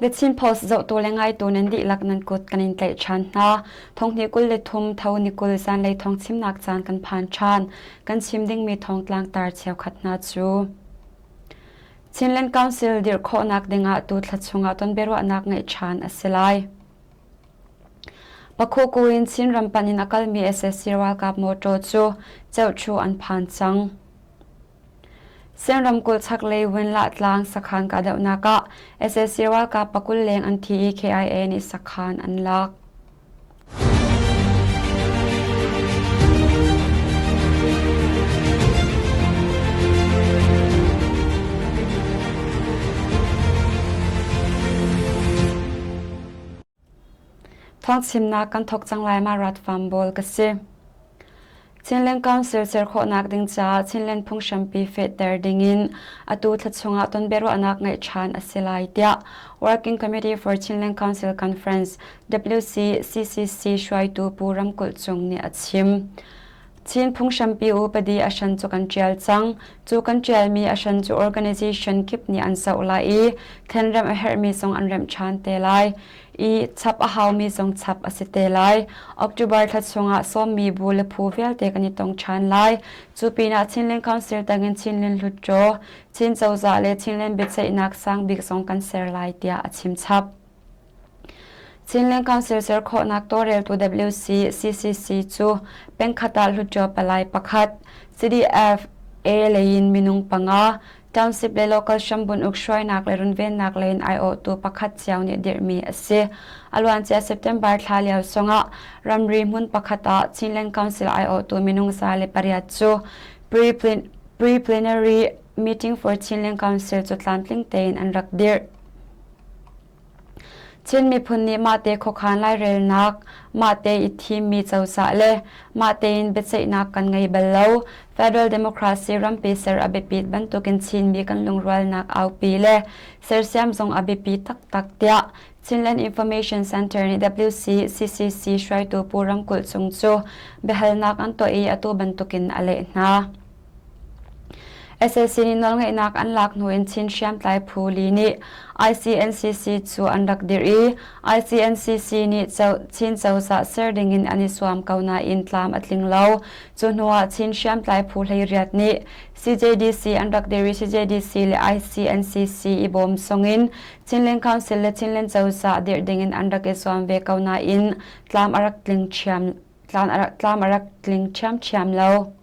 The Chin Post zohtu le ngaitu nan dihlak nan kut kan in tlaih ṭhan hna. Thonghnih 23 tho ni 20 zanlei thawng chimnak caan kan phan ṭhan. Kan chim dingmi thawngtlang tar cheukhat hna cu Chinland Council dirh khawhnak dingah tu thla chungah tonbiaruahnak ngeih ṭhan a si lai. Pakhuku in Chinram panh in a kalmi sac ralkap mawṭaw cu Ceuhṭhu an phan cang. Sian ramkulh chaklei Winlah tlang sakhan kahdohnak ah sac ralkap 20 leng an thi i KIA nih sakhan an lak. Thawngchimnak kan thawk cang lai ma Ratfam bawl ka si. Chinland Council ser khawhnak ding caah Chinland phunghrampi fehter dingin atu thla chungah tonbiaruahnak ngeih ṭhan a si lai tiah Working Committee for Chinland Council Conference WCCCC hruaitu Pu Ram Kulh Cung nih a chim. Chin phunghrampi upadi a hran cu kan ṭial cang. Cu kan ṭialmi a hran cu organization kip nih an zoh lai i thlenremh a herhmi zong an remh ṭhan te lai i chap a haumi zong chap a si te lai. October thla chungah sawmmi bu le phu vialte kan i tong ṭhan lai. Cu pinah Chinland Council tangin Chinland Hluttaw, Chin cozah le Chinland biaceihnak sang bik zong kan ser lai tiah a chim chap. Chinland Council ser khawhnak tawlreltu WC-CCC cu pengkhat ah Hluttaw palai pakhat, CDF A lei in minung panga, township le local hrambunh uk hruainak le runvennak lei in aiawhtu pakhat cio nih dirhmi a si. A luancia September thla lio zongah ramri hmun pakhat ah Chinland Council aiawhtu minung 108 cu pre-plenary meeting for Chinland Council cu tlamtling tein an rak dirh. Chin miphun nih mahte khuakhan lairelnak, mahte i thimmi cozah le mahte in biaceihnak kan ngei bal lo. Federal Democracy rampi ser a biapit bantukin Chinmi kan lungrualnak aupi le sersiam zong a biapi taktak tiah Chinland Information Center nih WCCCC hruaitu Pu Ram Kulh Cung cu biahalnak an tuah i atu bantukin a leh hna. Sac nih nawlngeihnak an lak hnu in Chin hriamtlai phu li nih ICNCC cu an rak dirh i ICNCC nih Chin cozah ser dingin an i zuam ko nain tlam a tling lo. Cu hnuah Chin hriamtlai phu 18 nih CJDC an rak dirh i CJDC le ICNCC i bawm sungin Chinland Council le Chinland cozah dirh dingin an rak i zuam ve ko nain tlam a rak tling tlam a rak tling ṭhiamṭhiam lo.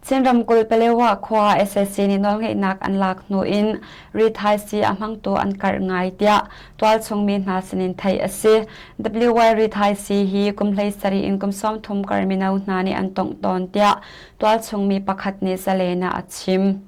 Chin ramkulh Palewa khua sac nih nawlngeihnak an lak hnu in rithaisii a hmangtu an karh ngai tiah tualchung mi hna sinin theih a si. WY rithaisii hi kum 17 in kum 30 kar mino hna nih an tongh tawn tiah tualchung mi pakhat nih Zalen ah a chim.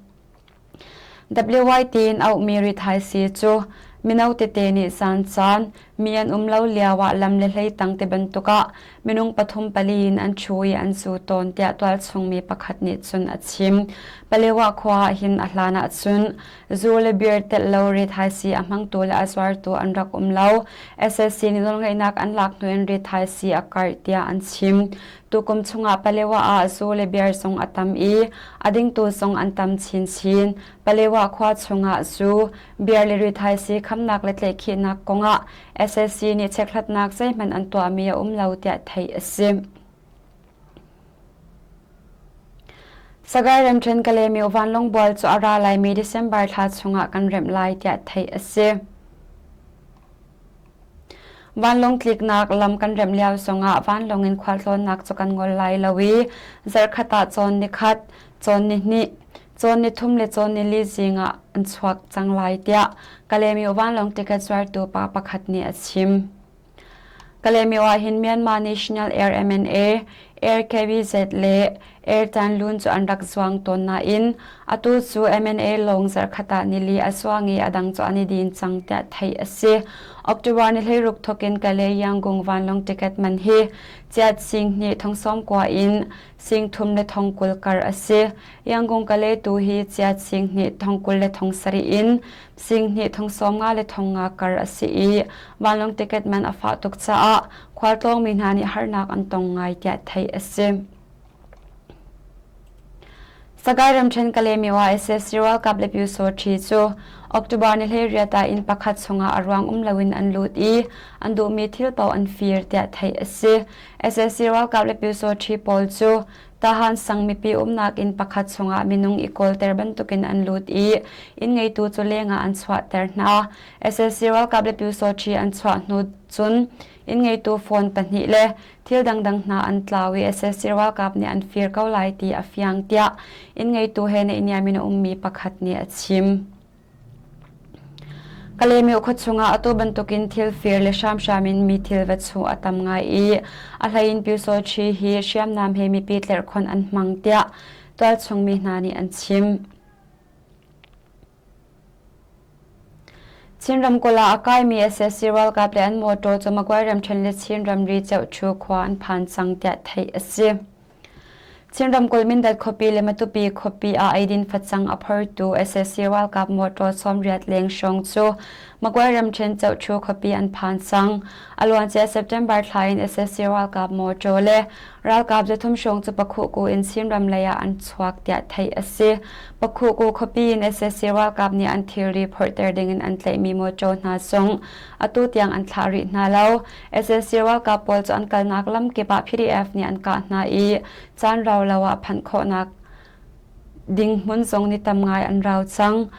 WY tiin auhmi rithaisii cu mino tete nih zan caan mi an um lo lioah lam le hlei tang ti bantuk ah minung pathum pali in an ṭhu i an zu tawn tiah tualchungmi pakhat nih cun a chim. Palewa khua ah hin a hlan ah cun zu le beer telh lo rithaisii a hmangtu le a zuartu an rak um lo. SSC nih nawlngeihnak an lak hnu in rithaisii a karh tiah an chim. Tukum chungah Palewa ah zu le beer zong a tam i a dingtu zong an tam chinchin. Palewa khua chungah zu, beer le rithaisii khamnak le tlaihkhihnak kongah SSC nih chekhlatnak zeihmanh an tuahmi a um lo tiah theih a si. Sagaing ramṭhen Kalaymyo vanlawng bual cu a ra laimi December thla chungah kan remh lai tiah theih a si. Vanlawng tliknak lam kan remh lio zongah vanlawng in khualtlawnnak cu kan ngol lai lo i zarhkhat ah cawn nikhat, cawn nihnih, cawn nithum le cawn nili zing ah an chuak cang lai tiah Kalaymyo vanlawng ticket zuartu pa pakhat nih a chim. Kalaymyo ah hin Myanmar National Air MNA, Air KBZ le Air Tanlun cu an rak zuang tawn nain atu cu MNA lawng zarhkhat ah nili a zuang i a dang cu an i din cang tiah theih a si. October ni 16 thawk in Kalay Yangon vanlawng ticket man hi chiat sing hnih thong sawm kua in sing thum le thong 20 kar a si. Yangon Kalay tu hi chiat sing hnih thong 20 le thong sarih in sing hnih thong sawm nga le thong nga kar a si i vanlawng ticket man a fah tuk caah khualtlawngmi hna nih harnak an tong ngai tiah theih a si. Sagaing ramṭhen Kalaymyo ah sac ralkap le Pyusawṭhi cu October ni 18 ah inn pakhat chungah a ruang um loin an lut i an duhmi thil paoh an fir tiah theih a si. Sac ralkap le Pyusawṭhi pawl cu Tahan sang mipi umnak inn pakhat chungah minung i kawlter bantukin an lut i inn ngeitu cu lengah an chuahter hna. Sac ralkap le Pyusawṭhi an chuah hnu cun inn ngeitu phone pahnih le thil dangdang hna an tlau i sac ralkap nih an fir ko lai ti a fiang tiah inn ngeitu he naihniam in a ummi pakhat nih a chim. Kalaymyo khua chungah atu bantukin thil fir le hramhram in mi thil va chuh a tam ngai i a hleiin Pyusawṭhi hi hriamnam he mipi tlerhkhonh an hmang tiah tualchung mi hna nih an chim. Chin ramkulh ah a kaimi sac ralkap le an mawṭaw cu Magway ramṭhen le Chin ramri Ceuhṭhu khua an phan cang tiah theih a si. Chin ramkulh Mindat khuapi le Matupi khuapi ah eidin facang a phortu sac ralkap mawṭaw 80 leng hrawng cu Magway ramṭhen Ceuhṭhu khuapi an phan cang. A luancia September thla in sac ralkap mawṭaw le Ralkap 300 hrawng cu Pakhuhku in Chinram lei ah an chuak tiah theih a si. Pakhuhku khuapi in sac ralkap nih an thilri phorhter ding in an tlaihmi mawṭaw hna zong atu tiang an thlah rih hna lo. Sac ralkap pawl cu an kalnak lamkip ah PDF nih an kah hna i caan rau lo ah phanh khawhnak ding hmun zong ni tam ngai an rau cang.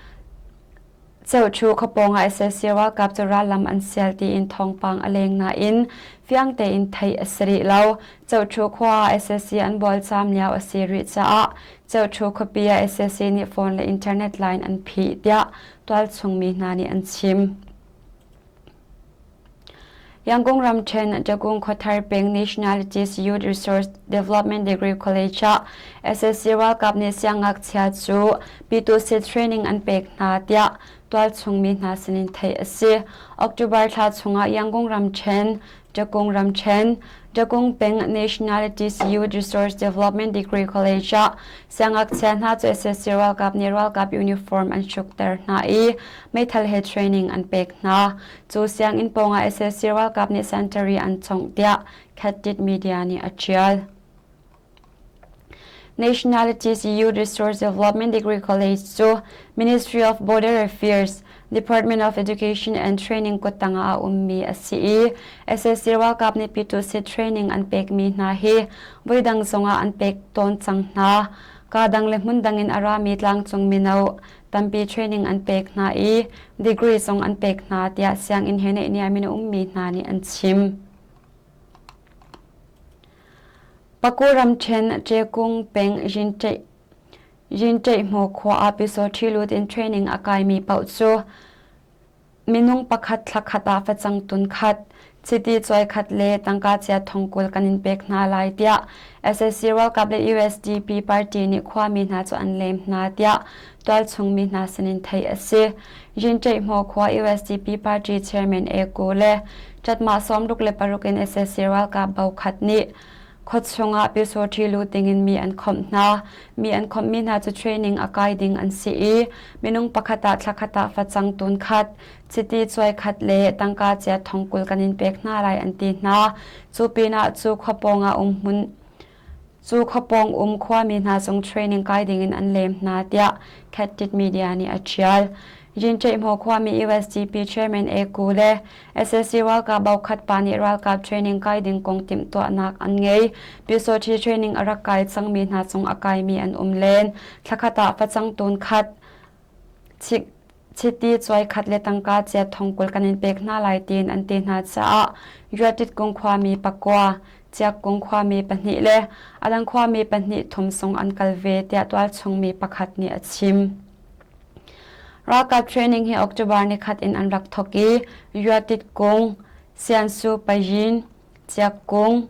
Ceuhṭhu khuapawng ah sac ralkap cu rallam an sial tiin thawngpang a leng nain fiang tein theih a si rih lo. Ceuhṭhu khua ah sac an bualcaam lio a si rih caah Ceuhṭhu khuapi ah sac nih phone le internet line an phih tiah tualchung mi hna nih an chim. Yangon ramṭhen Dagung Khuathar peng Nationalities Youth Resource Development Degree College ah sac ralkap nih siangngakchia cu P2C training an pek hna tiah tualchung mi hna sinin theih a si. October thla chungah Yangon ramṭhen Dagung ramṭhen Dagung peng Nationalities Youth Resource Development Degree College ah siangngakchia hna cu sac ralkap nih ralkap uniform an hrukter hna i meithal he training an pek hna. Cu sianginn pawngah sac ralkap nih sentari an congh tiah Khatit Media nih a ṭial. Nationalities Youth Resource Development Degree College cu Ministry of Border Affairs, Department of Education and Training kuttang ah a ummi a si i sac ralkap nih P2C training an pekmi hna hi voidang zongah an pek tawn cang hna. Kaa dang le hmun dang in a rami tlangcung mino tampi training an pek hna i degree zong an pek hna tiah sianginn he naihniam in a ummi hna nih an chim. Paku ramṭhen Ṭekung peng Yinṭeihmaw khua ah Pyusawṭhi lut in training a kaimi paoh cu Minung pakhat thlakhat ah facang tun khat, chiti cuai khat le tangka chia thongkul kan in pek hna lai tiah sac ralkap le USDP party nih khuami hna cu an lem hna tiah tualchung mi hna sinin theih a si. Yinṭeihmaw khua USDP party chairman Eko le Ṭatmah 66 in sac ralkap bo khat nih Khuachung ah Pyusawṭhi lut dingin mi an khawmh hna. Mi an khawmhmi hna cu training a kai ding an si i minung pakhat ah thlakhat ah facang tun khat, chiti cuai khat le tangka cia thongkul kan in pek hna lai an ti hna. Cu pinah cu khua pawng ah um hmun cu khua pawng um khuami hna zong training kai dingin an lem hna tiah Khatit Media nih a ṭial. Yinṭeihmaw khuami USDP chairman Eku le sac ralkap bokhat pa nih ralkap training kai ding kong timhtuahnak an ngei. Pyusawṭhi training a rak kai cangmi hna cung a kaimi an um len. Thlakhat ah facang tun khat, chiti cuai khat le tangka cia thongkul kan in pek hna lai tiin an ti hna caah Yuatit kung khuami pakua, Ciakkung khuami pahnih le a dang khuami pahnih thum sung an kal ve tiah tualchungmi pakhat nih a chim. Ralkap training hi October nikhat in an rak thawk i Yuatit kung, Siansu Payin, Ciakkung,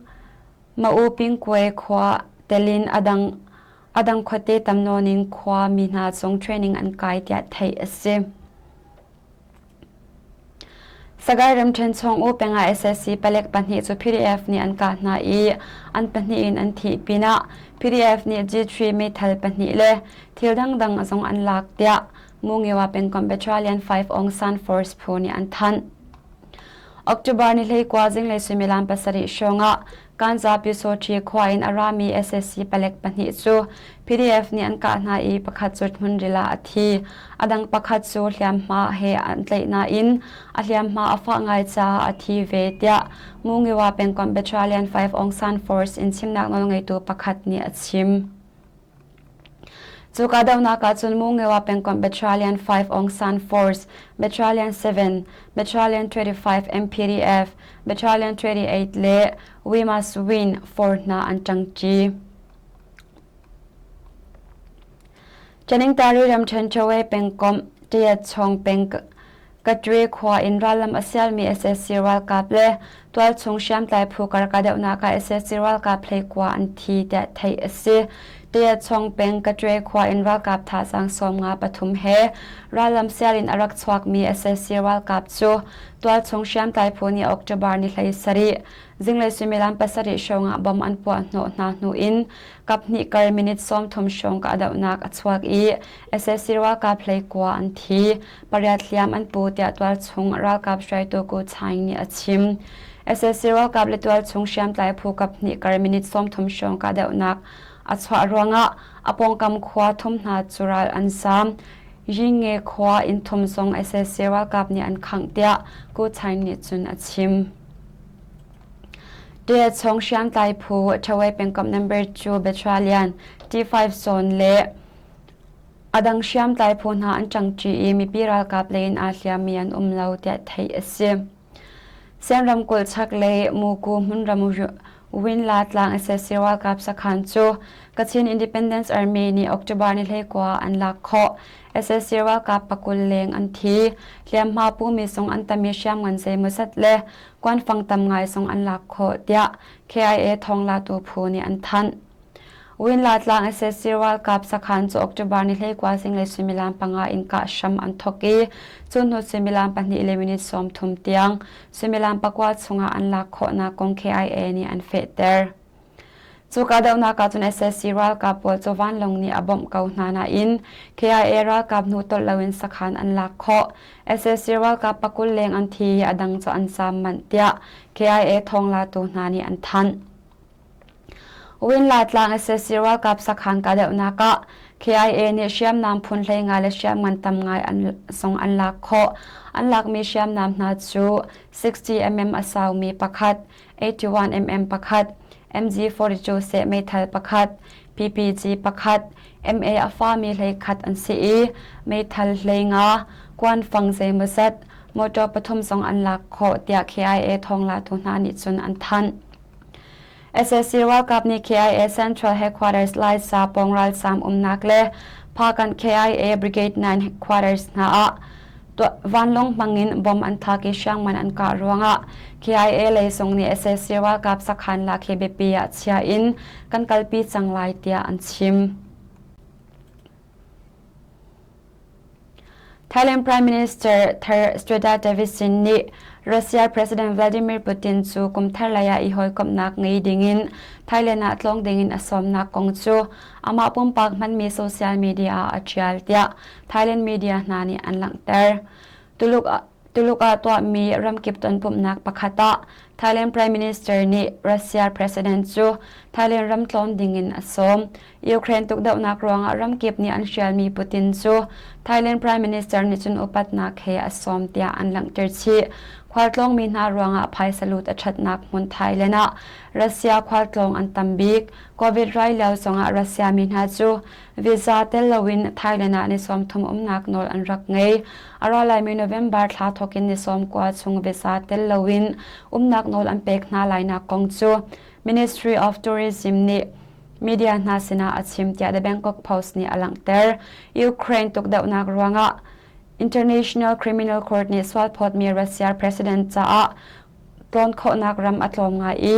Ma'u Pingkue khua telin a dang a dang khuate tam nawn in khua mi hna zong training an kai tiah theih a si. Sagaing ramṭhen chung u peng ah sac palek pahnih cu PDF nih an kah hna i an pahnih in an thih pinah PDF nih G3 meithal pahnih le thil dangdang zong an lak tiah Mungiwa pengkomh Battalion 5 Aung San Force phu nih an thanh. October ni 19 zinglei suimilam 7 hrawngah Kanza Pyusawṭhi khua in a rami sac palek pahnih cu PDF nih an kah hna i pakhat cu hmunril ah a thi. A dang pakhat cu hliamhma he an tlaih nain a hliamhma a fah ngai caah a thi ve tiah Mungiwa pengkomh Battalion 5 Aung San Force in chimnak nawlngeitu pakhat nih a chim. Cu kahdohnak ah cun Mungewa pengkomh Battalion 5 Aung San Force, Battalion 7, Battalion 25 MPDF, Battalion 28 le We Must Win for hna an ṭangṭi. Chaningtari ramṭhen Choe pengkomh Tayatchong peng Katwe khua in rallam a sialmi sac ralkap le tualchung hriamtlai phu kar kahdohnak ah sac ralkap hleikua an thi tiah theih a si. Tayachong peng Katwe khua in ralkap thazaang 53 he rallam sial in a rak chuakmi sac ralkap cu tualchung hriamtlai phu nih October ni 17 zinglei suimilam 7 hrawng ah bom an puah hnawh hna hnu in kaphnih kar minute 30 hrawng kahdohnak a chuak i sac ralkap hleikua an thi. Pariat hliam an pu tiah tualchung ralkap hruaitu Ku Chaing nih a chim. Sac ralkap le tualchung hriamtlai phu kaphnih kar minute 30 hrawng kahdohnak a chuah ruangah a pawngkam khua thum hna cu ral an zaam. Yinge khua inn thum zong sac ralkap nih an khangh tiah Ku Chaing nih cun a chim. Tiachung hriamtlai phu Thawei pengkomh number 2 Battalion T5 zone le A dang hriamtlai phu hna an ṭangṭi i mipi ralkap lei in aa hliammi an um lo tiah theih a si. Sian ramkulh chaklei Muku hmunram Winla tlang sac ralkap sakhan cu Kachin Independence Army nih October ni 19 an lak khawh. Sac ralkap pakul leng an thi. Hliamhma pumi zong an tam i hriamngan zeimawzat le kuanfang tam ngai zong an lak khawh tiah KIA thawnglatu phu nih an thanh. Winla tlang sac ralkap sakhan cu October ni 19 zinglei suimilam panga in kah hram an thawk i cu hnu suimilam pahnih le minute 30 tiang suimilam pakua chungah an lak khawhnak kong KIA nih an fehter. Cu kahdohnak ah cun sac ralkap pawl cu vanlawng nih a bawmh ko hna nain KIA ralkap hnu tolh loin sakhan an lak khawh. Sac ralkap pakul leng an thi i a dang cu an zaam manh tiah KIA thawnglatu hna nih an thanh. Winla tlang sac ralkap sakhan kahdohnak ah KIA nih hriamnam phun 15 le hriamngan tam ngai an zong an lak khawh. An lakmi hriamnam hna cu 60mm a saumi pakhat, 81mm pakhat, MG42 seh meithal pakhat, PPG pakhat, MA a fami hleikhat an si i meithal 15, kuanfang zeimawzat, motor pathum zong an lak khawh tiah KIA thawnglatu hna nih cun an thanh. Sac ralkap nih KIA Central Headquarters Laisa pawng ralzaam umnak le Phakanh KIA Brigade 9 Headquarters hna ah vanlawng hmangin bomb an thlak i hriangman an kah ruangah KIA lei zong nih sac ralkap sakhan lak hi biapi ah chia in kan kalpi cang lai tiah an chim. Thailand Prime Minister thar Srettha Thavisin nih Russia President Vladimir Putin cu kum thar lei ah i hawikomhnak ngei dingin Thailand ah tlawng dingin a sawmnak kong cu amah pumpak hmanmi social media ah a ṭial tiah Thailand media hna nih an langhter. Tuluk Tuluk ah tuahmi ramkip tonpumhnak pakhat ah Thailand Prime Minister nih Russia President cu Thailand ram tlawn dingin a sawm. Ukraine tukdohnak ruangah ramkip nih an hrialmi Putin cu Thailand Prime Minister nih cun upatnak he a sawm tiah an langhter chih. Khualtlawngmi hna ruangah phaisa lut a ṭhatnak hmun Thailand ah Russia khualtlawng an tam bik. Covid rai lio zongah Russia mi hna cu Visa tel loin Thailand ah ni 30 umnak nawl an rak ngei. A ra laimi November thla thawkin ni 90 chung visa tel loin umnak nawl an pek hna lainak kong cu Ministry of Tourism nih media hna sinah a chim tiah The Bangkok Post nih a langhter. Ukraine tukdohnak ruangah International Criminal Court nih sualphawtmi Russia president caah tlawn khawhnak ram a tlawm ngai i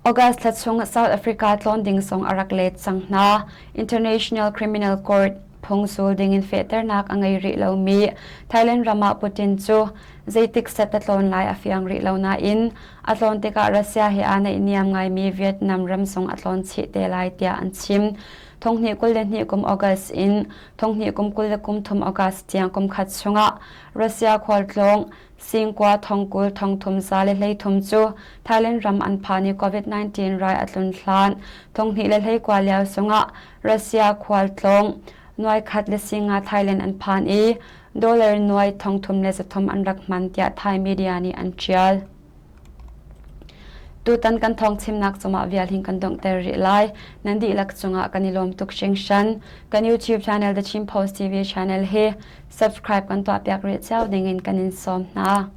August thla chung South Africa tlawn ding zong a rak let cang hna. International Criminal Court phungsul dingin fehternak a ngei rih lomi Thailand ram ah Putin cu zeitik set a tlawn lai a fiang rih lo nain a tlawn tikah Russia he aa naihniam ngaimi Vietnam ram zong a tlawn chih te lai tiah an chim. Thonghnih 22 kum August in thonghnih kum 23 August tiang kum khat chungah Russia khualtlawng singkua thongkul thongthum za le 13 cu Thailand ram an phan i COVID-19 rai a tlun hlan 2021 lio zongah Russia khualtlawng nuai khat le singa Thailand an phan i dollar nuai thongthum le zathum an rak hman tiah Thai media nih an ṭial. Tutan kan thawng chimnak cungah vial hin kan donghter rih lai. Nan dihlak cungah kan i lawm tuk hringhran. Kan YouTube channel The Chin Post TV channel hi subscribe kan tuahpiak rih cio dingin kan in sawm hna.